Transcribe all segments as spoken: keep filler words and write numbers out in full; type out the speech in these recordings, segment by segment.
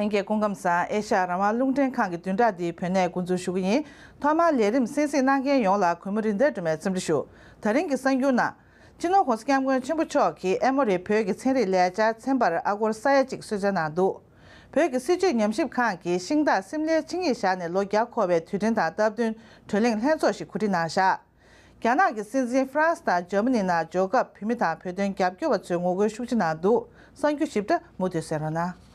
ལྷན་རྒྱས་སྐུ་ཁམས་བཟང་། ཨེ་ཤ་ཡ་རང་དབང་རླུང་འཕྲིན་ཁང་གི་བདུན་ཕྲག་འདིའི་བོད་གནས་འགོ་འཛུགས་ཞུ་གི་ཡིན། ཐོག་མར་ལས་རིམ་གསན་གཟིགས་གནང་མཁན་ཡོངས་ལ་གུས་མོ་རིན་ལྡན་སྒྲོལ་མས་འཚམས་འདྲི་ཞུ། ད་རིང་གི་གསར་འགྱུར་ནང་། སྤྱི་ནོར་༸གོང་ས་༸སྐྱབས་མགོན་ཆེན་པོ་མཆོག་གིས་ཨེ་མོ་རི་བོད་ཀྱི་ཚན་རིག་ལས་འཆར་ཚན་པར་ཨ་སྒོར་ས་ཡ་གཅིག་གསོལ་སྩལ་གནང་འདུག་བོད་ཀྱི་སྲིད་བྱུས་ཉམས་ཞིབ་ཁང་གིས་ཤིང་སྟག་སིམ་ལའི་ཆིངས་ཡིག་བཞག་ནས་ལོ་བརྒྱ་འཁོར་བའི་དུས་དྲན་དང་སྟབས་བསྟུན་བགྲོ་གླེང་ལྷན་ཚོགས་ཤིག་གོ་སྒྲིག་གནང་བཞག་རྒྱ་ནག་གི་སྲིད་འཛིན་ཧྥ་རན་སི་དང་འཇར་མ་ནི་ནང་འབྱོར་སྐབས་བོད་མི་དང་བོད་དོན་རྒྱབ་སྐྱོར་བ་ཚོས་ངོ་རྒོལ་ཤུགས་ཆེ་གནང་འདུག་གསར་འགྱུར་ཞིབ་ཕྲ་མུ་མཐུད་གསན་རོགས་གནང་།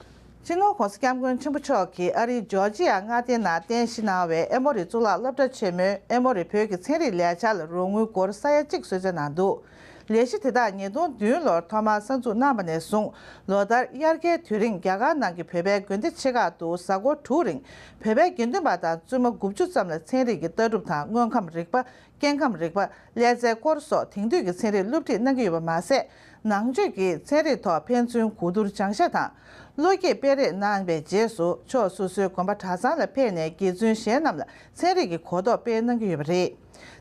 སྤྱི་ནོར་༸གོང་ས་༸སྐྱབས་མགོན་ཆེན་པོ་མཆོག་གིས་ཨ་རིའི་ཇོར་ཇི་ཡ་མངའ་སྡེའི་ནང་རྟེན་གཞི་གནང་བའི་ཨེ་མོ་རི་གཙུག་ལག་སློབ་གྲྭ་ཆེན་མོས་ཨེ་མོ་རི་བོད་ཀྱི་ཚན་རིག་ལས་འཆར་ལ་རོགས་དངུལ་སྒོར་ས་ཡ་གཅིག་གསོལ་སྩལ་གནང་འདུག་ལས་གཞི་དེ་དག་ཉིས་སྟོང་བདུན་ལོར་ཐོག་མར་གསར་འཛུགས་གནང་བ་ནས་བཟུང་ལོ་ལྟར་དབྱར་ཁའི་དུས་རིང་རྒྱ་གར་ནང་གི་བོད་པའི་དགོན་སྡེ་ཆེ་ཁག་ཏུ་གཟའ་འཁོར་དྲུག་རིང་བོད་པའི་དགེ་འདུན་པ་དང་བཙུན་མ་དགུ་བཅུ་ཙམ་ལ་ཚན་རིག་གི་ལྟ་གྲུབ་དང་དངོས་ཁམས་རིག་པ། སྐྱེ་ཁམས་རིག་པ། ཀླད་རྩའི་སྐོར་སོགས་དེང་དུས་ཀྱི་ཚན་རིག་སློབ་ཁྲིད་གནང་གི་ཡོད་པ་མ་ཟད། ནང་ཆོས་ཀྱི་ཚན་རིག་ཐོག་ཕན་ཚུན་གོ་བསྡུར་སྦྱང་བཤད་དང་། བློ་སྐྱེད་སྤེལ་རེས་གནང་བའི་རྗེས་སུ་ཕྱོགས་སོ་སོའི་དགོན་པ་གྲྭ་ཚང་ལ་ཕེབས་ནས་དགེ་བཙུན་གཞན་རྣམས་ལ་ཚན་རིག་གི་གོ་རྟོགས་སྤེལ་གནང་གི་ཡོད་པ་རེད།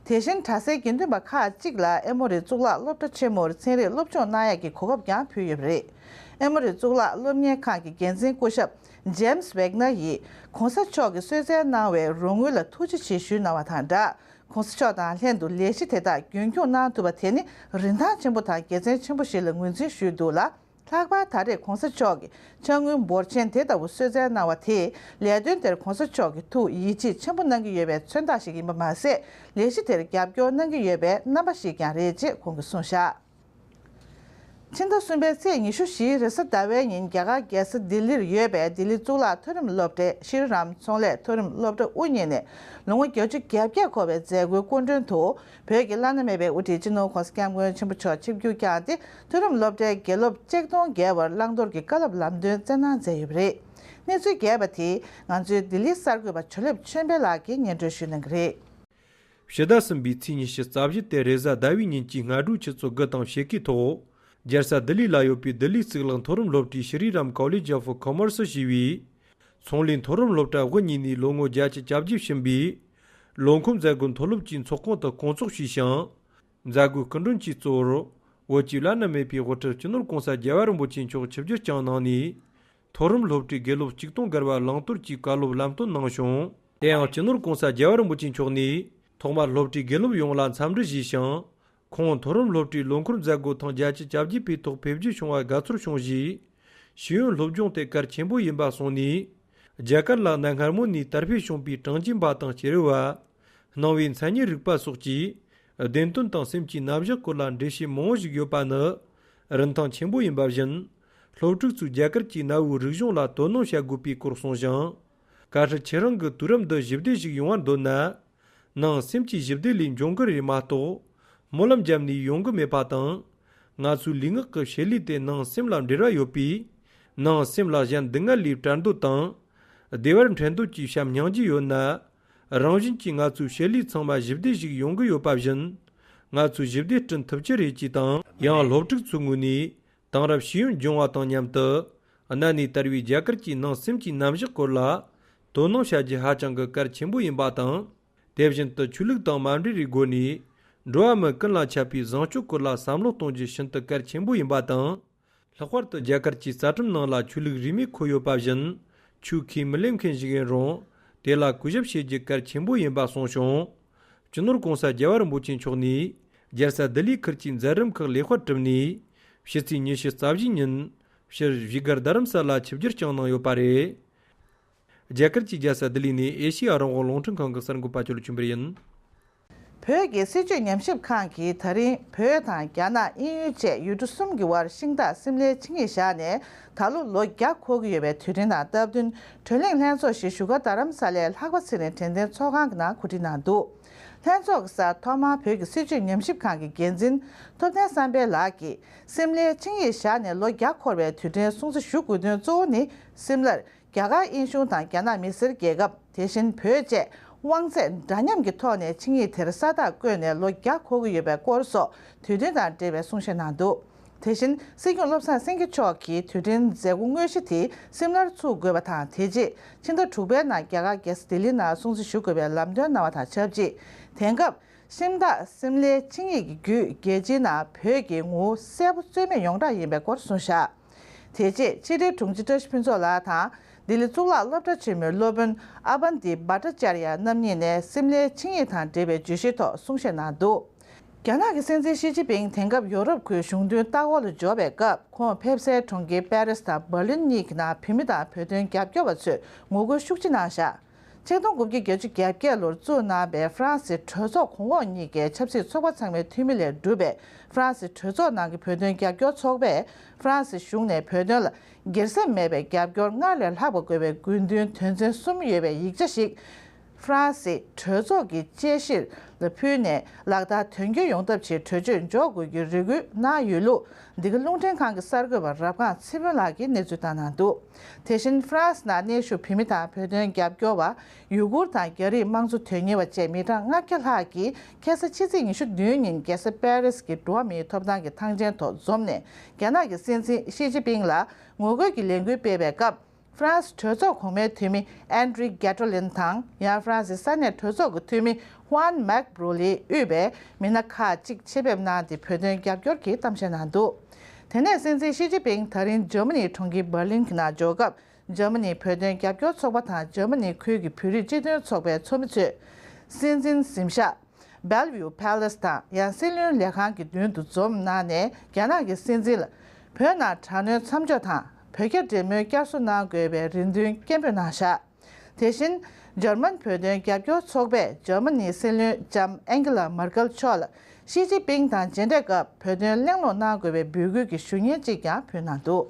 དེ་བཞིན་གྲྭ་སའི་དགེ་འདུན་པ་ཁག་ཅིག་ལ་ཨེ་མོ་རི་གཙུག་ལག་སློབ་གྲྭ་ཆེན་མོར་ཚན་རིག་སློབ་སྦྱོང་གནང་ཡག་གི་གོ་སྐབས་ཀྱང་ཕུལ་ཡོད་པ་རེད། ཨེ་མོ་རི་གཙུག་ལག་སློབ་གཉེར་ཁང་གི་འགན་འཛིན་སྐུ་ཞབས་ཇེམ་སི་ཝེག་ནར་ཡིས་༸གོང་ས་མཆོག་གིས་གསོལ་སྩལ་གནང་བའི་རོགས་དངུལ་ལ་ཐུགས་རྗེ་ཆེ་ཞུས་གནང་བ་དང་སྦྲགས། ༸གོང་ས་མཆོག་དང་ལྷན་དུ་ལས་གཞི་དེ་དག་རྒྱུན་འཁྱོངས་གནང་ཐུབ་པ་དེ་ནི་རིན་ཐང་ཆེན་པོ་དང་དགེ་མཚན་ཆེན་པོ་ཞིག་ལ་ངོས་འཛིན་ཞུས་འདུག་ལ། ལྷག་པར་ད་རེས་༸གོང་ས་མཆོག་གིས་ཕྱག་དངུལ་འབོར་ཆེན་དེ་ལྟ་བུ་གསོལ་སྩལ་གནང་བ་དེས་ལས་དོན་དེར་༸གོང་ས་མཆོག་གི་ཐུགས་ཡིད་ཆེས་ཆེན་པོ་གནང་གི་ཡོད་པའི་མཚོན་རྟགས་ཤིག་ཡིན་པ་མ་ཟད། ལས་གཞི་དེར་རྒྱབ་སྐྱོར་གནང་གི་ཡོད་པའི་རྣམ་པ་ཞིག་ཀྱང་རེད་ཅེས་ཁོང་གིས་གསུངས་བཞག་ཕྱི་ཟླ་གསུམ་པའི་ཚེས་ཉི་ཤུ་བཞིའི་རེས་གཟའ་ཟླ་བའི་ཉིན་རྒྱ་གར་རྒྱལ་ས་ལྡི་ལིར་ཡོད་པའི་ལྡི་ལི་གཙུག་ལག་མཐོ་རིམ་སློབ་གྲྭའི་ཤྲི་རམ་ཚོང་ལས་མཐོ་རིམ་སློབ་གྲྭ་དབུ་བརྙེས་ནས་ལོ་ངོ་བརྒྱད་ཅུ་གྱ་བརྒྱད་འཁོར་བའི་མཛད་སྒོའི་སྐུ་མགྲོན་དུ་བོད་ཀྱི་བླ་ན་མེད་པའི་དབུ་ཁྲིད་སྤྱི་ནོར་༸གོང་ས་༸སྐྱབས་མགོན་ཆེན་པོ་མཆོག་ཆིབས་བསྒྱུར་བསྐྱངས་ཏེ་མཐོ་རིམ་སློབ་གྲྭའི་དགེ་སློབ་གཅིག་སྟོང་བརྒལ་བར་བླང་དོར་གྱི་བཀའ་སློབ་ལམ་སྟོན་སྩལ་གནང་མཛད་ཡོད་པ་རེད། གནས་ཚུལ་རྒྱས་པ་དེ་ང་ཚོའི་ལྡི་ལིའི་གསར་འགོད་པ་ཇོ་ལེབ་ཆོས་འཕེལ་ལགས་ཀྱིས་སྙན་སྒྲོན་ཞུ་གནང་གི་རེད། ཕྱི་ཟླ་གསུམ་པའི་ཚེས་ཉི་ཤུ་རྩ་བཞི་སྟེ་རེས་གཟའ་ཟླ་བའི་ཉིན་གྱི་སྔ་དྲོའི་ཆུ་ཚོད་དགུ་དང་ཕྱེད་ཀའི་ཐོག་རྒྱལ་ས་ལྡི་ལི་ལ་ཡོད་པའི་ལྡི་ལིའི་གཙུག་ལག་མཐོ་རིམ་སློབ་གྲྭའི་ཤྲི་རམ་ཀོ་ལེཇ་ཨོཕ་ཀོ་མར་སི་ཞེས་པའི་ཚོང་ལས་མཐོ་རིམ་སློབ་གྲྭ་དབུ་བརྙེས་ནས་ལོ་ངོ་བརྒྱད་ཅུ་གྱ་བརྒྱད་ཕྱིན་པའི་ལོ་འཁོར་མཛད་སྒོ་མཐོ་སློབ་ཀྱི་ཚོགས་ཁང་དུ་སྐོང་ཚོགས་ཞུས་ཤིང་། མཛད་སྒོའི་སྐུ་མགྲོན་གྱི་གཙོ་བོར་བོད་ཀྱི་བླ་ན་མེད་པའི་དབུ་ཁྲིད་སྤྱི་ནོར་༸གོང་ས་༸རྒྱལ་བ་རིན་པོ་ཆེ་མཆོག་ཆིབས་བསྒྱུར་བསྐྱངས་གནང་ནས། མཐོ་རིམ་སློབ་གྲྭའི་དགེ་སློབ་གཅིག་སྟོང་བརྒལ་བ་བླང་དོར་གྱི་བཀའ་སློབ་ལམ་སྟོན་གནང་བྱུང་། དེ་ཡང་སྤྱི་ནོར་༸གོང་ས་༸རྒྱལ་བ་རིན་པོ་ཆེ་མཆོག་ནས་ཐོག་མར་སློབ་གྲྭའི་དགེ་སློབ་ཡོངས་ལ་འཚམས་འདྲི་ཞུས་ཤིང་། ཁོང་མཐོ་རིམ་སློབ་གྲྭའི་ལོ་འཁོར་མཛད་སྒོ་ཐེངས་བརྒྱད་ཅུ་གྱ་བརྒྱད་པའི་ཐོག་ཕེབས་རྒྱུ་བྱུང་བར་དགའ་ཚོར་བྱུང་ཞེས། ཤེས་ཡོན་སློབ་སྦྱོང་དེ་གལ་ཆེན་པོ་ཡིན་པ་གསུངས་ནས། རྒྱ་གར་ལ་གནའ་སྔ་མོ་ནས་དར་འཕེལ་བྱུང་པའི་གྲངས་ཅན་པ་དང་བྱེ་རུ་བ། སྣང་བའི་མཚན་ཉིད་རིག་པ་སོགས་ཀྱི་བདེན་དོན་དང་སེམས་ཀྱི་རྣམ་གཞག་སྐོར་ལ་འགྲེལ་བཤད་མང་བོ་ཞིག་ཡོད་པ་ནི་རིན་ཐང་ཆེན་པོ་ཡིན་པ་བཞིན། སློབ་ཕྲུག་ཚོས་རྒྱ་གར་གྱི་གནའ་བོའི་རིག་གཞུང་ལ་དོ་སྣང་བྱ་དགོས་པའི་སྐོར་གསུངས་ཤིང་། བཀའ་ཁྲིད་ཁྱེད་རང་གི་དུས་རབས་འདི་ཞི་བདེ་ཞིག་ཡོང་བར་འདོད་ན། ནང་སེམས་ཀྱི་ཞི་བདེ་ལས་འབྱུང་གི་རེད་མ་གཏོགས། སྨོན་ལམ་བརྒྱབ་ནས་ཡོང་གི་མེད་པ་དང་། ང་ཚོའི་ལུས་ངག་གི་བྱེད་ལས་དེ་ནང་སེམས་ལ་འབྲེལ་བ་ཡོད་པས། ནང་སེམས་ལ་གཞན་སྡུག་བསྔལ་ལས་བྲལ་འདོད་དང་། བདེ་བར་འཕྲད་འདོད་ཀྱི་བྱམས་སྙིང་རྗེ་ཡོད་ན། རང་བཞིན་གྱིས་ང་ཚོའི་བྱེད་ལས་ཚང་མ་ཞི་བདེ་ཞིག་ཡོང་གི་ཡོད་པ་བཞིན། ང་ཚོས་ཞི་བདེ་བསྐྲུན་ཐུབ་ཀྱི་རེད་ཅེས་དང་། ཡང་སློབ་ཕྲུག་ཚོའི་ངོས་ནས་དེང་རབས་ཤེས་ཡོན་སྦྱོང་བ་དང་མཉམ་དུ། གནའ་ནས་དར་བའི་རྒྱ་གར་གྱི་ནང་སེམས་ཀྱི་རྣམ་གཞག་སྐོར་ལ་དོ་སྣང་བྱ་རྒྱུ་ཧ་ཅང་གི་གལ་ཆེན་པོ་ཡིན་པ་དང་། དེ་བཞིན་དུ་ཆོས་ལུགས་དང་མ་འབྲེལ་བའི་སྒོ་ནས་འགྲོ་བ་མི་ཀུན་ལ་ཁྱབ་པའི་བཟང་སྤྱོད་སྐོར་ལ་བསམ་བློ་གཏོང་རྒྱུ་ཤིན་ཏུ་གལ་ཆེན་པོ་ཡིན་པ་དང་། ལྷག་པར་དུ་རྒྱ་གར་གྱི་རྩ་ཁྲིམས་ནང་ལ་ཆོས་ལུགས་རིས་མེད་འཁོད་ཡོད་པ་བཞིན། ཆོས་ཁས་མི་ལེན་མཁན་ཞིག་ཡིན་རུང་། དེ་ལ་གུས་ཞབས་བྱེད་རྒྱུ་གལ་ཆེན་པོ་ཡིན་པ་གསུངས་བྱུང་། སྤྱི་ནོར་༸གོང་ས་༸རྒྱལ་བ་རིན་པོ་ཆེ་མཆོག་ནས། རྒྱལ་ས་ལྡི་ལིའི་ཁུལ་གྱི་མཛད་རིམ་ཁག་ལེགས་པར་གྲུབ་ནས། ཕྱི་ཚེས་ཉི་ཤུ་རྩ་བཞིའི་ཉིན། ཕྱིར་བཞུགས་སྒར་རྡ་རམ་ས་ལ་ཆིབས་བསྒྱུར་བསྐྱངས་གནང་ཡོད་པ་རེད། རྒྱ་གར་གྱི་རྒྱལ་ས་ལྡི་ལི་ནས་ཨེ་ཤེ་ཡ་རང་དབང་རླུང་འཕྲིན་ཁང་གི་གསར་འགོད་པ་ཅོ་ལོ་ཆོས་འཕེལ་ཡིན། བོད་ཀྱི་སྲིད་བྱུས་ཉམས་ཞིབ་ཁང་གིས་ད་རིང་བོད་དང་རྒྱ་ནག་དབྱིན་ཡུལ་བཅས་ཡུལ་གྲུ་གསུམ་གྱི་དབར་ཤིང་སྟག་སིམ་ལའི་ཆིངས་ཡིག་བཞག་ནས་ད་ལོ་ལོ་བརྒྱ་འཁོར་གྱི་ཡོད་པའི་དུས་དྲན་དང་སྟབས་བསྟུན་བགྲོ་གླེང་ལྷན་ཚོགས་ཤིག་བཞུགས་སྒར་རྡ་རམ་ས་ལའི་ལྷག་པ་ཚེ་རིང་དྲན་རྟེན་ཚོགས་ཁང་གི་ནང་གོ་སྒྲིག་གནང་འདུག་ལྷན་ཚོགས་ཀྱི་སར་ཐོག་མར་བོད་ཀྱི་སྲིད་བྱུས་ཉམས་ཞིབ་ཁང་གི་འགན་འཛིན་ཐུབ་བསྟན་བསམ་འཕེལ་ལགས་ཀྱིས་སིམ་ལའི་ཆིངས་ཡིག་བཞག་ནས་ལོ་བརྒྱ་འཁོར་བའི་དུས་དྲན་སྲུང་བརྩི་ཞུ་དགོས་དོན་གཙོ་བོ་ནི་སིམ་ལར་རྒྱ་གར་དབྱིན་གཞུང་དང་རྒྱ་ནག་མི་སེར་རྒྱལ་ཁབ། དེ་བཞིན་བོད་བཅས་དབང་ཚད་འདྲ་མཉམ་གྱི་ཐོག་ནས་ཆིངས་ཡིག་དེར་ས་རྟགས་བཀོད་ནས་ལོ་བརྒྱ་འཁོར་གྱི་ཡོད་པའི་སྐོར་སོགས་དུས་དྲན་དང་འབྲེལ་བའི་གསུང་བཤད་གནང་འདུག་དེ་བཞིན་སྲིད་སྐྱོང་བློ་བཟང་སེང་གེ་མཆོག་གིས་དུས་དྲན་མཛད་སྒོ་དངོས་གཞི་དེ་སིམ་ལར་ཚུགས་དགོས་པ་དང་། དེ་རྗེས་ཕྱི་ཟླ་དྲུག་པའི་ནང་རྒྱ་གར་རྒྱལ་ས་ལྡི་ལི་ནང་སྲུང་བརྩི་ཞུ་དགོས་པའི་ལམ་སྟོན་གནང་བ་དང་ཆབས་ཅིག་དེང་སྐབས་ཤིང་སྟག་སིམ་ལའི་ཆིངས་ཡིག་གི་བརྒྱུད་རྒྱལ་སྤྱིའི་ནང་བོད་ཀྱི་ངོ་བོ་གསལ་པོ་རྩོད་མེད་ཡོངས་གྲགས་ཡིན་པའི་སྐོར་གསུངས་བཞག་དེ་རྗེས་ཕྱི་དྲིལ་དྲུང་ཆེ་བཀྲ་ཤིས་ཕུན་ཚོགས་ལགས་དང་ ལྡི་ལི་གཙུག་ལག་སློབ་གྲྭ་ཆེན་མོའི་སློབ་དཔོན་ཨ་བན་དི་བྷ་ཊ་ཅར་ཡ་རྣམ་གཉིས་ནས་སིམ་ལའི་ཆིངས་ཡིག་དང་འབྲེལ་བའི་བརྗོད་གཞིའི་ཐོག་གསུང་བཤད་གནང་འདུག་རྒྱ་ནག་གི་སྲིད་འཛིན་ཞི་ཅིན་ཕིང་དེང་སྐབས་ཡོ་རོབ་ཁུལ་གཞུང་དོན་ལྟ་སྐོར་ལ་འབྱོར་བའི་སྐབས། ཁོང་ཕེབས་སའི་གྲོང་ཁྱེར་པེ་རིས་དང་འབར་ལིན་གཉིས་ཀྱི་ནང་བོད་མི་དང་བོད་དོན་རྒྱབ་སྐྱོར་བ་ཚོས་ངོ་རྒོལ་ཤུགས་ཆེ་གནང་བཞག་ཆིག་སྟོང་དགུ་བརྒྱ་བརྒྱད་ཅུ་གྱ་བརྒྱད་ལོར་བཙུགས་གནང་པའི་ཧྥ་རན་སིའི་གྲོས་ཚོགས་གོང་འོག་གཉིས་ཀའི་ཆབ་སྲིད་ཚོགས་པ་ཚང་མའི་འཐུས་མི་ལས་གྲུབ་པའི་ཧྥ་རན་སིའི་གྲོས་ཚོགས་ནང་གི་བོད་དོན་རྒྱབ་སྐྱོར་ཚོགས་པས། ཧྥ་རན་སི་གཞུང་ནས་བོད་དོན་ལ་སྒེར་སེམས་མེད་པའི་རྒྱབ་སྐྱོར་སྔར་ལས་ལྷག་པ་དགོས་པའི་དགོས་འདུན་དོན་ཚན་གསུམ་ཡོད་པའི་ཡིག་ཆ་ཞིག་ཧྥ་རན་སིའི་གྲོས་ཚོགས་ཀྱི་དཔྱད་གཞིར་ལ་ཕུལ་ནས། ལག་བསྟར་དོན་འཁྱོལ་ཡོང་ཐབས་ཆེད་གྲོས་ཆོད་འཇོག་དགོས་རྒྱུའི་རེ་སྐུལ་གནང་ཡོད་ལུགས། འདི་ག་རླུང་འཕྲིན་ཁང་གི་གསར་འགོད་པ་རབ་སྒང་ཚེ་དཔོན་ལགས་ཀྱིས་གནས་ཚུལ་བཏང་གནང་འདུག་དེ་བཞིན་ཧྥ་རན་སི་ནང་གནས་བཞུགས་བོད་མི་དང་བོད་དོན་རྒྱབ་སྐྱོར་བ། ཡུ་གུར་དང་རྒྱ་རིགས་དམངས་གཙོ་དོན་གཉེར་བ་བཅས་མི་གྲངས་ལྔ་བརྒྱ་ལྷག་གིས་ཁ་སང་ཕྱི་ཚེས་ཉི་ཤུ་བདུན་ཉིན་རྒྱལ་ས་པེ་རིས་ཀྱི་འགྲོ་བ་མིའི་ཐོབ་ཐང་གི་ཐང་ཆེན་ཐོག་འཛོམས་ནས། རྒྱ་ནག་གི་སྲིད་འཛིན་ཞི་ཅིན་ཕིང་ལ་ངོ་རྒོལ་གྱི་ལས་འགུལ་སྤེལ་བའི་སྐབས། ཧྥ་རན་སི་གྲོས་ཚོགས་གོང་མའི་འཐུས་མི་ཨན་ཌྲི་གེ་ཏྲོ་ལིན་དང་། ཡང་ཧྥ་རན་སིའི་ས་གནས་གྲོས་ཚོགས་ཀྱི་འཐུས་མི་ཧུའན་མེག་བྷྲོ་ལི་དབུས་པའི་མི་སྣ་ཁག་ཅིག་ཆེད་ཕེབས་གནང་སྟེ་བོད་དོན་རྒྱབ་སྐྱོར་གྱི་གཏམ་བཤད་གནང་འདུག་དེ་ནས་སྲིད་འཛིན་ཞི་ཅིན་ཕིང་ད་རིང་འཇར་མ་ནིའི་གྲོང་ཁྱེར་འབར་ལིན་གྱི་ནང་འབྱོར་སྐབས། འཇར་མ་ནིའི་བོད་དོན་རྒྱབ་སྐྱོར་ཚོགས་པ་དང་འཇར་མ་ནིའི་ཁུལ་གྱི་བོད་རིགས་སྤྱི་མཐུན་ཚོགས་པའི་ཚོགས་མི་ཚོས། སྲིད་འཛིན་གཟིམ་ཤག Bellevue Palace དང་ཡང་སྲིད་བློན་ལས་ཁང་གི་མདུན་དུ་འཛོམས་གནང་ནས། རྒྱ་ནག་གི་སྲིད་འཛིན་ལ་བོད་ནང་དྲག་གནོན་མཚམས་འཇོག་དང་། བོད་རྒྱ་འབྲེལ་མོལ་བསྐྱར་གསོ་གནང་དགོས་པའི་རེ་འདུན་སྐད་འབོད་གནང་བཞག་དེ་བཞིན། འཇར་མན་བོད་དོན་རྒྱབ་སྐྱོར་ཚོགས་པས་འཇར་མ་ནིའི་སྲིད་བློན་ལྕམ་ཨན་ཀེ་ལ་མར་ཀལ་མཆོག་ལ་ཞི་ཅིན་ཕིང་དང་མཇལ་འཕྲད་སྐབས་བོད་དོན་གླེང་སློང་གནང་དགོས་པའི་འབོད་སྐུལ་གྱི་ཞུ་སྙན་གཅིག་ཀྱང་ཕུལ་གནང་འདུག་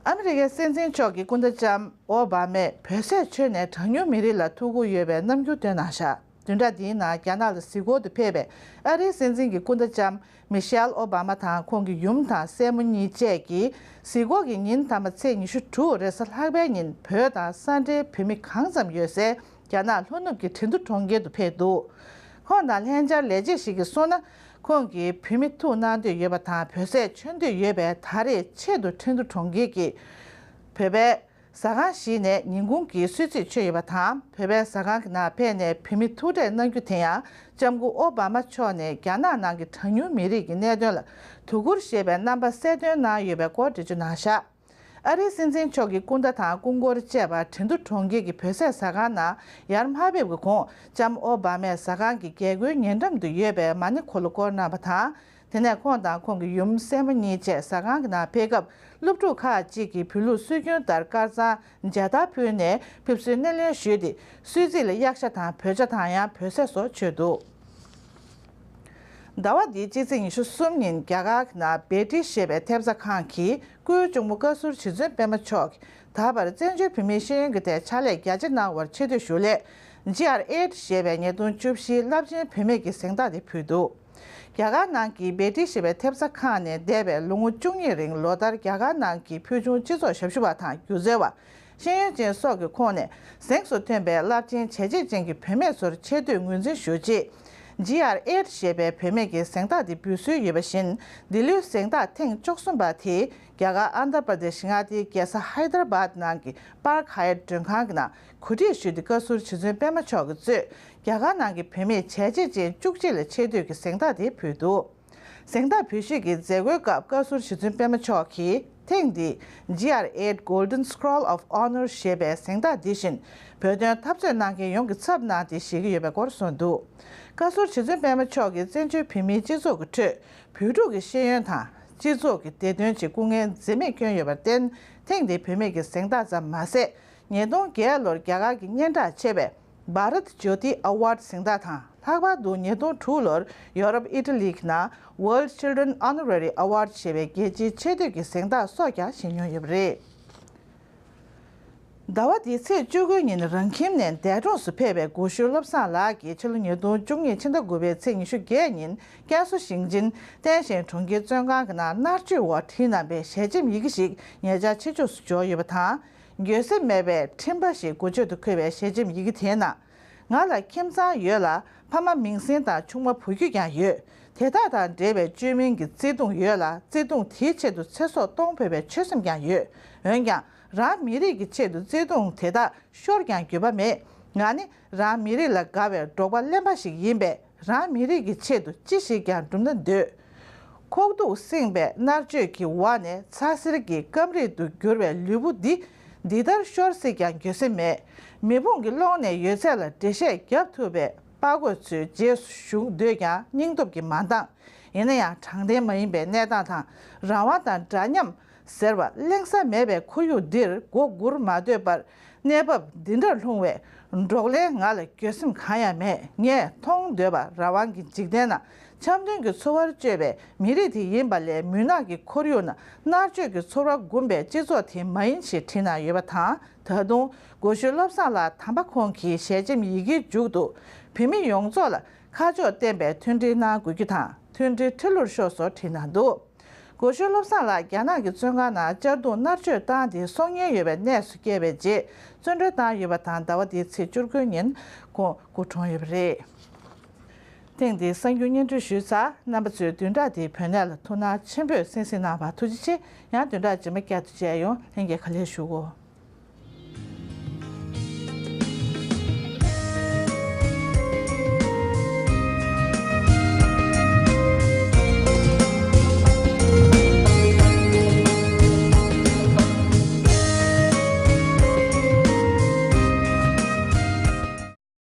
ཨ་མི་རི་ཀའི་སྲིད་འཛིན་མཆོག་གི་སྐུ་ཟླ་ལྕམ་ཨོ་བྷ་མས་བོད་ཟས་མཆོད་ནས་གྲངས་ཉུང་མི་རིགས་ལ་ཐུགས་ཁུར་ཡོད་པའི་རྣམ་འགྱུར་བཏོན་གནང་བཞག་བདུན་ཕྲག་འདིའི་ནང་རྒྱ་ནག་ལ་གཟིགས་སྐོར་དུ་ཕེབས་པའི་ཨ་རིའི་སྲིད་འཛིན་གྱི་སྐུ་ཟླ་ལྕམ་མི་ཤེལ་ཨོ་བྷ་མ་དང་ཁོང་གི་ཡུམ་དང་སྲས་མོ་གཉིས་བཅས་ཀྱིས། གཟིགས་སྐོར་གྱི་ཉིན་མཐའ་མ་ཚེས་ཉི་ཤུ་དྲུག་རེས་གཟའ་ལྷག་པའི་ཉིན་བོད་དང་ས་འབྲེལ་བོད་མི་གང་ཙམ་ཡོད་སའི་རྒྱ་ནག་ལྷོ་ནུབ་ཀྱི་ཁྲིན་ཏུ་གྲོང་ཁྱེར་དུ་ཕེབས་འདུག་ཁོང་དང་ལྷན་བཅར་ལས་བྱེད་ཞིག་གིས་གསུངས་ན། ཁོང་གིས་བོད་མི་ཐུག་གནང་འདོད་ཡོད་པ་དང་། བོད་ཟས་མཆོད་འདོད་ཡོད་པས། ད་རེས་ཆེད་དུ་ཁྲིན་ཏུ་གྲོང་ཁྱེར་གྱི་བོད་པའི་ཟ་ཁང་ཞིག་ནས་ཉིན་གུང་གི་གསོལ་ཚིགས་མཆོད་ཡོད་པ་དང་། བོད་པའི་ཟ་ཁང་གི་ནང་ཕེབས་ནས་བོད་མི་ཐུག་འཕྲད་གནང་རྒྱུ་དེ་ཡང་ལྕམ་སྐུ་ཨོ་བྷ་མ་མཆོག་ནས་རྒྱ་ནག་ནང་གི་གྲངས་ཉུང་མི་རིགས་ཀྱི་གནད་དོན་ལ་དོ་ཁུར་བཞེས་པའི་རྣམ་པ་གསལ་སྟོན་གནང་ཡོད་པའི་སྐོར་འགྲེལ་བརྗོད་གནང་བཞག་ཨ་རིའི་སྲིད་འཛིན་མཆོག་གི་སྐུ་ཟླ་དང་སྐུ་འཁོར་བཅས་པ་ཁྲིན་ཏུ་གྲོང་ཁྱེར་གྱི་བོད་ཟས་ཟ་ཁང་ནང་ཡར་མ་ཕེབས་ཀྱི་གོང་། ལྕམ་ཨོ་བྷ་མས་ཟ་ཁང་གི་རྒྱལ་སྒོའི་ཉེ་འགྲམ་དུ་ཡོད་པའི་མ་ཎི་འཁོར་ལོ་བསྐོར་གནང་བ་དང་། དེ་ནས་ཁོང་དང་ཁོང་གི་ཡུམ་སྲས་མོ་གཉིས་བཅས་ཟ་ཁང་གི་ནང་ཕེབས་སྐབས། སློབ་ཕྲུག་ཁག་ཅིག་གིས་བོད་ལུགས་སྲོལ་རྒྱུན་ལྟར་དཀར་གཙང་མཇལ་དར་ཕུལ་ནས་ཕེབས་བསུའི་སྣེ་ལེན་ཞུས་ཏེ། གསོལ་ཚིགས་ལ་གཡག་ཤ་དང་བོད་ཇ་དང་ཡང་བོད་ཟས་སོགས་མཆོད་འདུག་ཟླ་བ་འདིའི་སྤྱི་ཚེས་ཉི་ཤུ་གསུམ་ཉིན་རྒྱ་གར་གྱི་ནང་བེ་ཏི་ཞེས་པའི་ཐེབས་རྩ་ཁང་གིས་སྐུའི་གཅུང་མོ་བཀའ་ཟུར་རྗེ་བཙུན་པད་མ་མཆོག་གིས་ད་བར་བཙན་བྱོལ་བོད་མིའི་ཤེས་ཡོན་གྱི་ཐད་ཕྱག་ལས་རྒྱ་ཆེ་གནང་བར་ཆེ་བསྟོད་ཞུ་སླད། ཇི་ཨར་ཨེཊ་ཞེས་པའི་ཉིས་སྟོང་བཅུ་བཞིའི་རླབས་ཆེན་བུད་མེད་ཀྱི་གཟེངས་རྟགས་དེ་ཕུལ་འདུག་རྒྱ་གར་ནང་གི་བེ་ཏི་ཞེས་པའི་ཐེབས་རྩ་ཁང་ནས་འདས་པའི་ལོ་ངོ་བཅུ་གཉིས་རིང་ལོ་ལྟར་རྒྱ་གར་ནང་གི་ཕུལ་བྱུང་སྤྱི་ཚོགས་ཞབས་ཞུ་བ་དང་སྒྱུ་རྩལ་བ། ཤེས་ཡོན་ཅན་སོགས་ཀྱི་ཁོངས་ནས་གཟེངས་སུ་ཐོན་པའི་རླབས་ཆེན་བྱས་རྗེས་ཅན་གྱི་བུད་མེད་ཚོར་ཆེ་བསྟོད་ངོས་འཛིན་ཞུ་ཆེད། ཇི་ཨར་ཨེཊ་ཞེས་པའི་བུད་མེད་ཀྱི་གཟེངས་རྟགས་དེ་འབུལ་སྲོལ་ཡོད་པ་བཞིན། འདི་ལོའི་གཟེངས་རྟགས་ཐེངས་བཅུ་གསུམ་པ་དེ་རྒྱ་གར་ཨན་དྷ་པར་དེ་ཤི་མངའ་སྡེའི་རྒྱལ་ས་ཧའི་དར་བཱད་ནང་གི་པཱརྐ་ཧ་ཡཊ་མགྲོན་ཁང་གི་ནང་གོ་སྒྲིག་ཞུས་ཏེ། བཀའ་ཟུར་རྗེ་བཙུན་པད་མ་མཆོག་གིས་གཙོས་རྒྱ་གར་ནང་གི་བུད་མེད་བྱས་རྗེས་ཅན་བཅུ་གཅིག་ལ་ཆེ་བསྟོད་ཀྱི་གཟེངས་རྟགས་དེ་ཕུལ་འདུག་གཟེངས་རྟགས་འབུལ་བཞེས་ཀྱི་མཛད་སྒོའི་སྐབས། བཀའ་ཟུར་རྗེ་བཙུན་པད་མ་མཆོག་གིས་ཐེངས་འདིའི་ཇི་ཨར་ཨེཊ་Golden Scroll of Honor ཞེས་པའི་གཟེངས་རྟགས་འདི་བཞིན་བོད་དོན་འཐབ་རྩོད་གནང་མཁན་ཡོངས་ཀྱི་ཚབ་གནང་སྟེ་བཞེས་ཀྱི་ཡོད་པའི་སྐོར་གསུངས་འདུག་བཀའ་ཟུར་རྗེ་བཙུན་པད་མ་མཆོག་གིས་བཙན་བྱོལ་བོད་མིའི་སྤྱི་ཚོགས་ཀྱི་ཁྲོད་བོད་ཕྲུག་གི་ཤེས་ཡོན་དང་སྤྱི་ཚོགས་ཀྱི་བདེ་དོན་ཆེད་སྐུ་ངལ་འཛེམས་མེད་བསྐྱོན་ཡོད་པར་བརྟེན། ཐེངས་འདིའི་བུད་མེད་ཀྱི་གཟེངས་རྟགས་ཙམ་མ་ཟད། ཉིས་སྟོང་བརྒྱད་ལོར་རྒྱ་གར་གྱི་སྙན་གྲགས་ཆེ་བའི་Bharat Jyoti Award གཟེངས་རྟགས་དང་། ལྷག་པར་དུ་ཉིས་སྟོང་དྲུག་ལོར་ཡོ་རོབ་ཨི་ཊ་ལི་གྱི་ནང་World Children Honorary Award ཞེས་པའི་རྒྱལ་སྤྱིའི་ཆེ་བསྟོད་ཀྱི་གཟེངས་རྟགས་སོགས་ཀྱང་བཞེས་མྱོང་ཡོད་པ་རེད། ཟླ་བ་འདིའི་ཚེས་བཅུ་དགུ་ཉིན་རང་ཁྱིམ་ནས་འདས་གྲོངས་སུ་ཕེབས་པའི་སྒོ་ཤུལ་བློ་བཟང་ལགས་ཀྱིས་ཕྱི་ལོ་ཉིས་སྟོང་བཅུ་གཉིས་ཕྱི་ཟླ་དགུ་པའི་ཚེས་ཉི་ཤུ་བརྒྱད་ཉིན་ཀན་སུའུ་ཞིང་ཆེན་ཏན་ཞན་གྲོང་ཁྱེར་བཙོན་ཁང་གི་ནང་མནར་གཅོད་འོག་བྲིས་གནང་པའི་ཞལ་ཆེམས་ཡི་གེ་ཞིག་ཉེ་ཆར་ཕྱི་ཕྱོགས་སུ་འབྱོར་ཡོད་པ་དང་། འགྱོད་སེམས་མེད་པའི་འཕྲིན་པ་ཞེས་འགོ་བརྗོད་དུ་འཁོད་པའི་ཞལ་ཆེམས་ཡི་གེ་དེའི་ནང་། ང་ལ་ཁྱིམ་ཚང་ཡོད་ལ། ཕ་མ་མིང་སྲིང་དང་ཆུང་མ་བུ་རྒྱུད་ཀྱང་ཡོད། དེ་དག་དང་འབྲེལ་བའི་བཅོས་མིན་གྱི་བརྩེ་དུང་ཡོད་ལ། བརྩེ་དུང་དེའི་ཆེད་དུ་ཚེ་སྲོག་གཏོང་ཕོད་པའི་ཆོད་སེམས་ཀྱང་ཡོད། འོན་ཀྱང་། རང་མི་རིགས་ཀྱི་ཆེད་དུ་བརྩེ་དུང་དེ་དག་ཤོར་ཀྱང་འགྱོད་པ་མེད། ང་ནི་རང་མི་རིགས་ལ་དགའ་བའི་འབྲོག་པ་གླེན་པ་ཞིག་ཡིན་པས། རང་མི་རིགས་ཀྱི་ཆེད་དུ་ཅི་ཞིག་ཀྱང་སྒྲུབ་ན་འདོད། ཁོག་སྡུག་བསྲིངས་པའི་མནར་གཅོད་ཀྱི་འོག་ནས་ཚ་གསེར་གྱི་སྐམ་རིད་དུ་གྱུར་བའི་ལུས་པོ་འདི། འདི་ལྟར་ཤོར་སྲིད་ཀྱང་འགྱོད་སེམས་མེད། མེ་དཔུང་གི་ཀློང་ནས་ཡོད་ཚད་ལ་འགྲེལ་བཤད་བརྒྱབ་ཐུབ་པའི་པ་རྒོད་ཚོའི་རྗེས་སུ་ཞུགས་འདོད་ཀྱང་སྙིང་སྟོབས་ཀྱིས་མ་འདང་། ཡིན་ན་ཡང་དྲང་བདེན་མ་ཡིན་པའི་གནས་སྟངས་དང་། རང་དབང་དང་འདྲ་མཉམ་ཟེར་བ་གླེང་ས་མེད་པའི་ཁོར་ཡུག་འདིར་མགོ་སྒུར་མ་འདོད་པར། གནས་བབ་འདི་འདྲར་ལྷུང་བའི་འབྲོག་ལྷན་ང་ལ་འགྱོད་སེམས་གང་ཡང་མེད། ངས་མཐོང་འདོད་པ་རང་དབང་གི་འཇིག་རྟེན་ན་འཆམ་མཐུན་གྱི་འཚོ་བར་སྤྱོད་པའི་མི་རིགས་དེ་ཡིན་པ་ལས། མུན་ནག་གི་ཁོར་ཡུག་ན་མནར་གཅོད་ཀྱི་ཚོར་བ་འགུམ་པའི་སྤྱི་ཚོགས་དེ་མ་ཡིན་ཞེས་བྲིས་གནང་ཡོད་པ་དང་། ད་དུང་སྒོ་ཤུལ་བློ་བཟང་ལགས་དམ་པ་ཁོང་གི་ཞལ་ཆེམས་ཡི་གེའི་མཇུག་ཏུ། བོད་མི་ཡོངས་རྫོགས་ལ་ཁ་ཕྱོགས་བརྟན་པའི་མཐུན་སྒྲིལ་གནང་དགོས་རྒྱུ་དང་། མཐུན་སྒྲིལ་ཁྲི་ལོར་ཤོག་སོགས་བྲིས་གནང་འདུག་སྒོ་ཤུལ་བློ་བཟང་ལགས་རྒྱ་ནག་གི་བཙོན་ཁང་ནང་གཅར་རྡུང་མནར་གཅོད་བཏང་སྟེ་སྲོག་ཉེན་ཡོད་པའི་གནས་སུ་བསྐྱལ་བའི་རྗེས་བཙོན་གྲོལ་བཏང་ཡོད་པ་དང་། ཟླ་བ་འདིའི་ཚེས་བཅུ་དགུ་ཉིན་ཁོང་སྐུ་གྲོངས་ཡོད་པ་རེད། ཐེངས་འདིའི་གསར་འགྱུར་སྙན་སྒྲོན་ཞུས་ཚར། རྣམ་པ་ཚོས་བདུན་ཕྲག་འདིའི་བོད་གནས་ལ་ཐུགས་སྣང་ཆེན་པོས་གསན་གཟིགས་གནང་བར་ཐུགས་རྗེ་ཆེ། ཡང་བདུན་ཕྲག་རྗེས་མ་བསྐྱར་དུ་མཇལ་ཡོང་། ལྷན་རྒྱས་བཀའ་ལན་ཞུ་གོ།